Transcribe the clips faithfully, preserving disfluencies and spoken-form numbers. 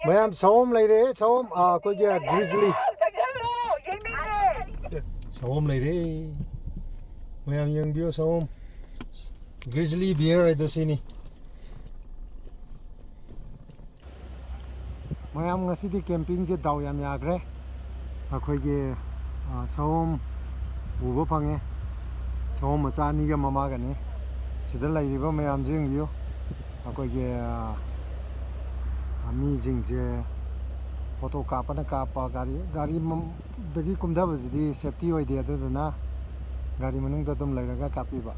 ꯃꯌꯥꯝ, ꯁꯑꯣꯝ ꯂꯩꯔꯦ, ꯁꯑꯣꯝ, ꯑꯥ, ꯑꯩꯈꯣꯏꯒꯤ ꯒ꯭ꯔꯤꯖꯂꯤ꯫ ꯁꯑꯣꯝ ꯂꯩꯔꯦ꯫ ꯃꯌꯥꯝ ꯌꯦꯡꯕꯤꯌꯨ, ꯁꯑꯣꯝ꯫ ꯒ꯭ꯔꯤꯖꯂꯤ ꯕꯤꯌꯔ ꯍꯥꯏꯗꯣ ꯁꯤꯅꯤ꯫ ꯃꯌꯥꯝ, ꯉꯁꯤꯗꯤ ꯀꯦꯝꯄꯤꯡꯁꯦ ꯗꯥꯎ ꯌꯥꯝ ꯌꯥꯈ꯭ꯔꯦ꯫ ꯑꯩꯈꯣꯏꯒꯤ, ꯑ, ꯁꯑꯣꯝ ꯎꯕ ꯐꯪꯉꯦ꯫ ꯁꯑꯣꯝ ꯃꯆꯥ ꯑꯅꯤꯒ ꯃꯃꯥꯒꯅꯤ꯫ ꯁꯤꯗ ꯂꯩꯔꯤꯕ ꯃꯌꯥꯝꯁꯦ ꯌꯦꯡꯕꯤꯌꯨ꯫ ꯑꯩꯈꯣꯏꯒꯤ, ꯑ, ꯃꯤꯁꯤꯡꯁꯦ ꯐꯣꯇꯣ ꯀꯥꯞꯄꯅ ꯀꯥꯞꯄ, ꯒꯥꯔꯤ, ꯒꯥꯔꯤ ꯃꯝ-, ꯗꯒꯤ ꯀꯨꯝꯊꯕꯁꯤꯗꯤ ꯁꯦꯐꯇꯤ ꯑꯣꯏꯗꯦ, ꯑꯗꯨꯗꯨꯅ ꯒꯥꯔꯤ ꯃꯅꯨꯡꯗ ꯑꯗꯨꯝ ꯂꯩꯔꯒ ꯀꯥꯞꯄꯤꯕ꯫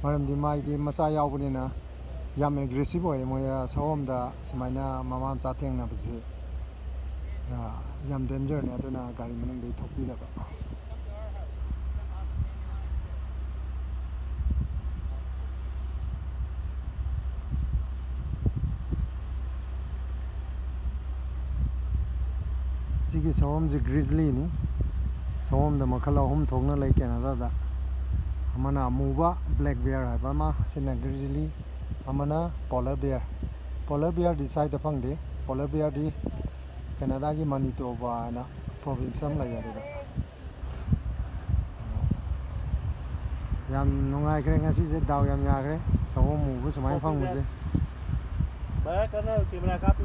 ꯃꯔꯝꯗꯤ ꯃꯥꯒꯤꯗꯤ ꯃꯆꯥ ꯌꯥꯎꯕꯅꯤꯅ ꯌꯥꯝ ꯑꯦꯒ꯭ꯔꯦꯁꯤꯞ ꯑꯣꯏꯌꯦ꯫ ꯃꯣꯏ ꯁꯑꯣꯝꯗ ꯁꯨꯃꯥꯏꯅ ꯃꯃꯥ ꯃꯆꯥ ꯊꯦꯡꯅꯕꯁꯦ, ꯑ, ꯌꯥꯝ ꯗꯦꯟꯖꯔꯅꯦ, ꯑꯗꯨꯅ ꯒꯥꯔꯤ ꯃꯅꯨꯡꯗꯒꯤ ꯊꯣꯛꯄꯤꯗꯕ꯫ ꯁꯤꯒꯤ ꯁꯑꯣꯝꯁꯤ ꯒ꯭ꯔꯤꯖꯂꯤꯅꯤ꯫ ꯁꯑꯣꯝꯗ ꯃꯈꯜ ꯑꯍꯨꯝ ꯊꯣꯛꯅ ꯂꯩ ꯀꯦꯅꯥꯗꯥꯗ꯫ ꯑꯃꯅ ꯑꯃꯨꯕ, ꯕ꯭ꯂꯦꯛ ꯕꯤꯌꯔ ꯍꯥꯏꯕ ꯑꯃ, ꯑꯁꯤꯅ ꯒ꯭ꯔꯤꯖꯂꯤ, ꯑꯃꯅ ꯄꯣꯂꯔ ꯕꯤꯌꯔ꯫ ꯄꯣꯂꯔ ꯕꯤꯌꯔꯗꯤ ꯁ꯭ꯋꯥꯏꯗ ꯐꯪꯗꯦ꯫ ꯄꯣꯂꯔ ꯕꯤꯌꯔꯗꯤ ꯀꯦꯅꯥꯗꯥꯒꯤ ꯃꯅꯤꯇꯣꯕꯥ ꯍꯥꯏꯅ ꯄ꯭ꯔꯣꯚꯤꯟꯁ ꯑꯃ ꯂꯩ ꯑꯗꯨꯗ꯫ ꯌꯥꯝ ꯅꯨꯡꯉꯥꯏꯈ꯭ꯔꯦ ꯉꯁꯤꯁꯦ, ꯗꯥꯎ ꯌꯥꯝ ꯌꯥꯈ꯭ꯔꯦ ꯁꯑꯣꯝ ꯃꯨꯕ ꯁꯨꯃꯥꯏꯅ ꯐꯪꯕꯁꯦ꯫ ꯚꯥꯏ, ꯀꯟꯅ ꯀꯦꯃꯦꯔꯥ ꯀꯥꯞꯄꯤ꯫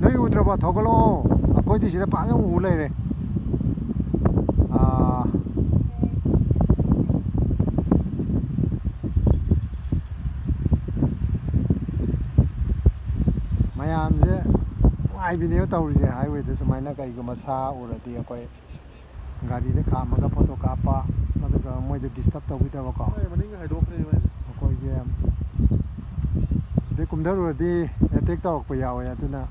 ꯅꯣꯏ ꯎꯗ꯭ꯔꯕꯣ? ꯊꯧꯒꯠꯂꯛꯑꯣ, ꯑꯩꯈꯣꯏꯗꯤ ꯁꯤꯗ ꯐꯖꯅ ꯎ ꯂꯩꯔꯦ꯫ ꯑꯥ, ꯃꯌꯥꯝꯁꯦ ꯅꯨꯡꯉꯥꯏꯕꯤꯅꯦꯕ ꯇꯧꯔꯤꯁꯦ꯫ ꯍꯥꯏꯋꯦꯗ ꯁꯨꯃꯥꯏꯅ ꯀꯩꯒꯨꯝꯕ ꯁꯥ ꯎꯔꯗꯤ ꯑꯩꯈꯣꯏ ꯒꯥꯔꯤꯗ ꯈꯥꯝꯃꯒ ꯐꯣꯇꯣ ꯀꯥꯞꯄ, ꯑꯗꯨꯒ ꯃꯣꯏꯗ ꯗꯤꯁꯇꯔꯕ ꯇꯧꯕꯤꯗꯕꯀꯣ꯫ ꯍꯣꯏ, ꯃꯅꯤꯡꯒ ꯍꯥꯏꯗꯣꯛꯈ꯭ꯔꯦ ꯃꯣꯏ꯫ ꯑꯩꯈꯣꯏꯒꯤ ꯁꯤꯗꯩ ꯀꯨꯝꯊꯔꯨꯔꯗꯤ ꯑꯦꯇꯦꯛ ꯇꯧꯔꯛꯄ ꯌꯥꯎꯋꯦ, ꯑꯗꯨꯅ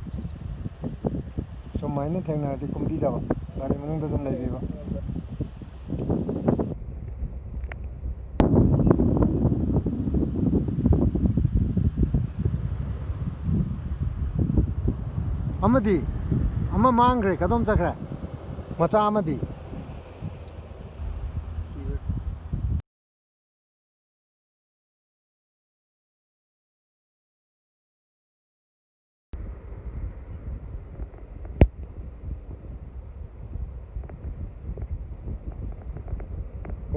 ꯁꯨꯃꯥꯏꯅ ꯊꯦꯡꯅꯔꯗꯤ ꯀꯨꯝꯕꯤꯗꯕ, ꯒꯥꯔꯤ ꯃꯅꯨꯡꯗ ꯑꯗꯨꯝ ꯂꯩꯕꯤꯕ꯫ ꯑꯃꯗꯤ, ꯑꯃ ꯃꯥꯡꯈ꯭ꯔꯦ, ꯀꯗꯣꯝ ꯆꯠꯈ꯭ꯔꯦ? ꯃꯆꯥ ꯑꯃꯗꯤ꯫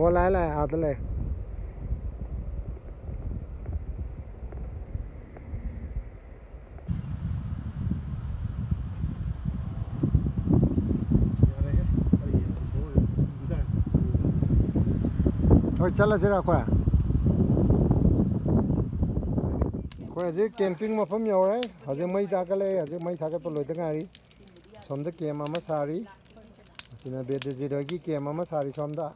ꯑꯣ, ꯂꯥꯛꯑꯦ, ꯂꯥꯛꯑꯦ, ꯑꯥꯗ ꯂꯩꯔꯦ꯫ ꯍꯣꯏ, ꯆꯠꯂꯁꯤꯔ ꯑꯩꯈꯣꯏ? ꯑꯩꯈꯣꯏ ꯍꯧꯖꯤꯛ camping ꯃꯐꯝ ꯌꯧꯔꯦ꯫ ꯍꯧꯖꯤꯛ ꯃꯩ ꯊꯥꯒꯠꯂꯛꯑꯦ꯫ ꯍꯧꯖꯤꯛ ꯃꯩ ꯊꯥꯒꯠꯄ ꯂꯣꯏꯗ ꯉꯥꯏꯔꯤ꯫ ꯁꯣꯝꯗ camp ꯑꯃ ꯁꯥꯔꯤ꯫ ꯑꯁꯤꯅ ꯕꯦꯗꯖꯤꯠ ꯍꯣꯏꯒꯤ camp ꯑꯃ ꯁꯥꯔꯤ ꯁꯣꯝꯗ꯫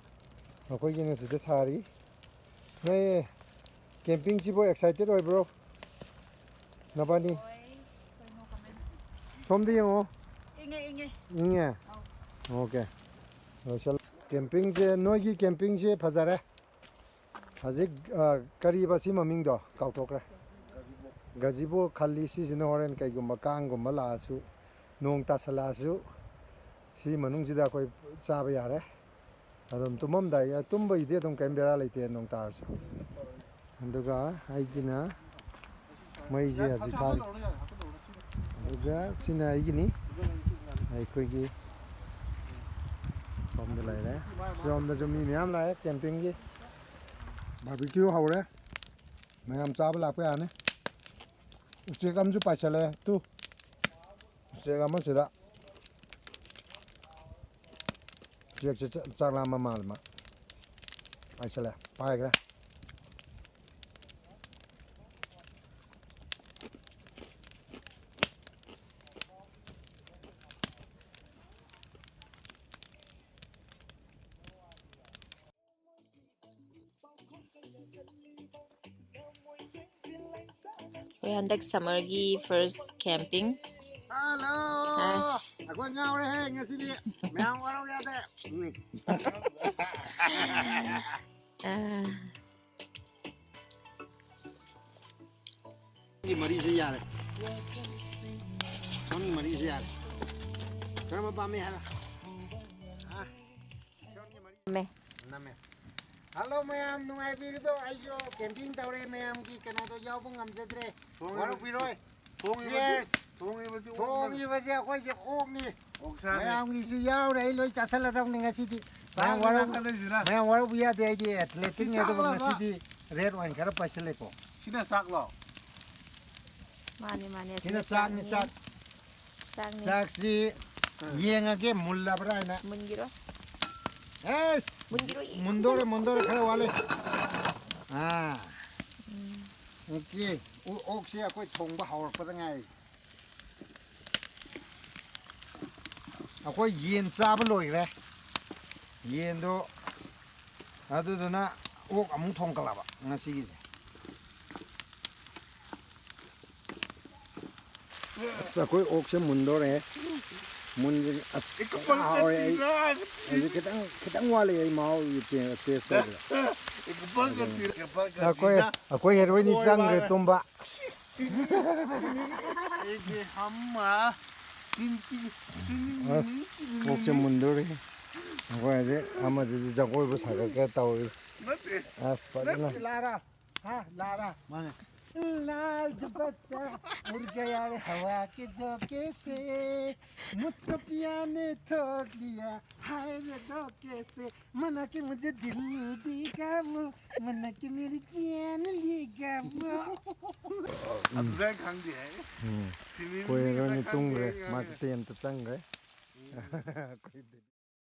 ꯃꯈꯣꯏꯒꯤꯅ ꯁꯤꯗ ꯁꯥꯔꯤ꯫ ꯅꯣꯏ campingꯁꯤꯕꯨ excited ꯑꯣꯏꯕ꯭ꯔꯣ? ꯅꯕꯥꯅꯤ? ꯁꯣꯝꯗ ꯌꯦꯡꯉꯣ꯫ ꯏꯪꯉꯦ, ꯏꯪꯉꯦ꯫ ꯏꯪꯉꯦ? ꯑꯧ꯫ Okay꯫ ꯂꯣꯏꯁꯜ-, campingꯁꯦ, ꯅꯣꯏꯒꯤ campingꯁꯦ ꯐꯖꯔꯦ꯫ ꯍꯧꯖꯤꯛ, ꯑ, ꯀꯔꯤꯕ ꯁꯤ ꯃꯃꯤꯡꯗꯣ? ꯀꯥꯎꯊꯣꯛꯈ꯭ꯔꯦ꯫ ꯒꯖꯤꯕꯣ ꯈꯜꯂꯤ꯫ ꯁꯤꯁꯤꯅ ꯍꯣꯔꯦꯟ ꯀꯩꯒꯨꯝꯕ ꯀꯥꯡꯒꯨꯝꯕ ꯂꯥꯛꯑꯁꯨ, ꯅꯣꯡ ꯇꯥꯁꯜꯂꯛꯑꯁꯨ, ꯁꯤ ꯃꯅꯨꯡꯁꯤꯗ ꯑꯩꯈꯣꯏ ꯆꯥꯕ ꯌꯥꯔꯦ꯫ ꯑꯗꯨꯝ ꯇꯨꯝꯃꯝꯗꯥꯏ, ꯇꯨꯝꯕꯒꯤꯗꯤ ꯑꯗꯨꯝ ꯀꯩꯝ ꯕꯦꯔꯥ ꯂꯩꯇꯦ ꯅꯣꯡ ꯇꯥꯔꯁꯨ꯫ ꯑꯗꯨꯒ ꯑꯩꯒꯤꯅ ꯃꯩꯁꯦ ꯍꯧꯖꯤꯛ ꯊꯥꯔꯤ꯫ ꯑꯗꯨꯒ ꯁꯤꯅ ꯑꯩꯒꯤꯅꯤ꯫ ꯑꯩꯈꯣꯏꯒꯤ ꯁꯣꯝꯗ ꯂꯩꯔꯦ꯫ ꯁꯣꯝꯗꯁꯨ ꯃꯤ ꯃꯌꯥꯝ ꯂꯥꯛꯑꯦ campingꯒꯤ꯫ Barbecue ꯍꯧꯔꯦ꯫ ꯃꯌꯥꯝ ꯆꯥꯕ ꯂꯥꯛꯄ ꯌꯥꯅꯤ꯫ ꯎꯆꯦꯛ ꯑꯃꯁꯨ ꯄꯥꯏꯁꯜꯂꯛꯑꯦ꯫ ꯇꯨ꯫ ꯎꯆꯦꯛ ꯑꯃꯁꯤꯗ꯫ ꯎꯆꯦꯛꯁꯦ ꯆꯥꯛ, ꯆꯥꯛ ꯂꯥꯝꯕ ꯃꯥꯜꯂꯦ ꯃꯥ꯫ ꯄꯥꯏꯁꯜꯂꯦ꯫ ꯄꯥꯏꯈ꯭ꯔꯦ꯫ ꯑꯩꯈꯣꯏ ꯍꯟꯗꯛ summerꯒꯤ first camping꯫ Hello! ꯍꯥꯏ꯫ ꯑꯩꯈꯣꯏ ꯉꯥꯎꯔꯦꯍꯦ ꯉꯁꯤꯗꯤ꯫ ꯃꯌꯥꯝ ꯋꯥꯔꯧ ꯌꯥꯗꯦ꯫ ꯎꯝ꯫ ꯑꯥ꯫ ꯁꯣꯝꯒꯤ ꯃꯔꯤꯁꯦ ꯌꯥꯔꯦ꯫ ꯁꯣꯝꯒꯤ ꯃꯔꯤꯁꯦ ꯌꯥꯔꯦ꯫ ꯀꯔꯝꯕ ꯄꯥꯝꯃꯤ ꯍꯥꯏꯔꯣ? ꯑꯥ, ꯁꯣꯝꯒꯤ ꯃꯔꯤ ꯅꯝꯃꯦ꯫ ꯅꯝꯃꯦ꯫ Hello ꯃꯌꯥꯝ, ꯅꯨꯡꯉꯥꯏꯕꯤꯔꯤꯕꯣ? ꯑꯩꯁꯨ camping ꯇꯧꯔꯦ, ꯃꯌꯥꯝꯒꯤ ꯀꯩꯅꯣꯗꯣ ꯌꯥꯎꯕ ꯉꯝꯖꯗ꯭ꯔꯦ꯫ ꯊꯣꯡꯉꯤꯕ-, ꯋꯥꯔꯧꯕꯤꯔꯣꯏ꯫ ꯊꯣꯡꯉꯤꯕ-, Cheers! ꯊꯣꯡꯉꯤꯕꯁꯤ ꯑꯣꯛꯅꯤ꯫ ꯊꯣꯡꯉꯤꯕꯁꯦ ꯑꯩꯈꯣꯏꯁꯦ ꯑꯣꯛꯅꯤ꯫ ꯑꯣꯛꯁꯥꯅꯤ꯫ ꯃꯌꯥꯝꯒꯤꯁꯨ ꯌꯥꯎꯔꯦ, ꯑꯩ ꯂꯣꯏ ꯆꯥꯁꯤꯜꯂꯗꯧꯅꯤ ꯉꯁꯤꯗꯤ꯫ ꯃꯌꯥꯝ ꯆꯥꯛꯅ ꯋꯥꯔꯧ-, ꯅꯥꯀꯟꯗꯩꯁꯤꯅ꯫ ꯃꯌꯥꯝ ꯋꯥꯔꯧꯕ ꯌꯥꯗꯦ, ꯑꯩꯗꯤ ꯑꯦꯊꯂꯦꯇꯤꯛꯅꯤ, ꯑꯗꯨꯒ ꯆꯥꯛꯅ ꯉꯁꯤꯗꯤ ꯔꯦꯠ ꯋꯥꯏꯟ ꯈꯔ ꯄꯥꯏꯁꯤꯜꯂꯦꯀꯣ꯫ ꯁꯤꯅ ꯆꯥꯛꯂꯣ? ꯃꯥꯅꯤ, ꯃꯥꯅꯤ, ꯁꯤꯅ ꯑꯁꯤꯅ ꯆꯥꯛꯅꯤ, ꯆꯥꯛꯅꯤ꯫ ꯆꯥꯛ꯫ ꯆꯥꯛꯅꯤ꯫ ꯆꯥꯛꯁꯤ ꯎꯝ꯫ ꯌꯦꯡꯉꯒꯦ ꯃꯨꯜꯂꯕ꯭ꯔꯥ ꯍꯥꯏꯅ꯫ ꯃꯨꯟꯈꯤꯔꯣꯏ꯫ ꯑꯦꯁ! ꯃꯨꯟꯈꯤꯔꯣꯏ꯫ ꯃꯨꯟꯗꯣꯔꯦ, ꯃꯨꯟꯗꯣꯔꯦ, ꯈꯔ ꯋꯥꯠꯂꯤ꯫ ꯑꯥ꯫ ꯎꯝ꯫ ꯑꯣꯀꯦ꯫ ꯑꯣ-, ꯑꯣꯛꯁꯦ ꯑꯩꯈꯣꯏ ꯊꯣꯡꯕ ꯍꯧꯔꯛꯄꯗ ꯉꯥꯏꯔꯤ꯫ ꯑꯩꯈꯣꯏ ꯌꯦꯟ ꯆꯥꯕ ꯂꯣꯏꯈ꯭ꯔꯦ꯫ ꯌꯦꯟꯗꯣ ꯑꯗꯨꯗꯨꯅ ꯑꯣꯛ ꯑꯃꯨꯛ ꯊꯣꯡꯒꯠꯂꯕ ꯉꯁꯤꯒꯤꯁꯦ꯫ ꯑꯁ, ꯑꯩꯈꯣꯏ ꯑꯣꯛꯁꯦ ꯃꯨꯟꯗꯣꯔꯦ꯫ ꯃꯨꯟꯕꯁꯦ, ꯑꯁ, ꯐꯖꯅ ꯍꯥꯎꯔꯦ꯫ ꯑꯩ, ꯑꯩꯁꯦ ꯈꯤꯇꯪ, ꯈꯤꯇꯪ ꯋꯥꯠꯂꯤ ꯑꯩ ꯃꯍꯥꯎ ꯇꯦ-, ꯇꯦꯁ ꯇꯧꯕꯗ꯫ ꯑꯩꯈꯣꯏ, ꯑꯩꯈꯣꯏ ꯍꯦꯔꯣꯏꯟꯅꯤ ꯆꯪꯈ꯭ꯔꯦ ꯇꯨꯝꯕ꯫ ꯑꯩꯗꯤ ꯍꯝꯃ ꯇꯤꯟ ꯇꯤꯟ ꯇꯤꯟ ꯇꯤꯟ ꯑꯁ, ꯇꯤꯟ ꯇꯤꯟ ꯑꯣꯛꯁꯦ ꯇꯤꯟ ꯃꯨꯟꯗꯣꯔꯦ꯫ ꯑꯩꯈꯣꯏ ꯍꯧꯖꯤꯛ ꯑꯃꯗꯨꯁꯨ ꯖꯒꯣꯏꯕꯨ ꯁꯥꯒꯠꯀꯦ ꯇꯧꯔꯤ꯫ ꯅꯠꯇꯦ꯫ ꯑꯁ, ꯐꯖꯅ꯫ ꯅꯠꯇꯦ, ꯂꯥꯔꯥ꯫ ꯍꯥ, ꯂꯥꯔꯥ꯫ ꯃꯥꯅꯦ꯫ लाल दुपट्टा उड़ गया रे हवा के झोंके से, मुझको पिया ने ठोक दिया, हाय रे धोखे से, मना के मुझे दिल दी काबू, मना के मेरी जान ली काबू. ꯑꯗꯨꯗ ꯈꯪꯗꯦ ꯍꯥꯏ꯫ ꯎꯝ. ꯐꯤꯂꯝꯒꯤ ꯀꯣꯏꯔꯔꯣꯏꯅꯦ, ꯈꯛꯇ ꯇꯨꯝꯈ꯭ꯔꯦ꯫ ꯈꯪꯗꯦ ꯃꯥ ꯍꯥꯏ꯫ ꯇꯦꯟꯇ ꯆꯪꯈ꯭ꯔꯦ꯫ ꯑꯩꯈꯣꯏꯗꯤ꯫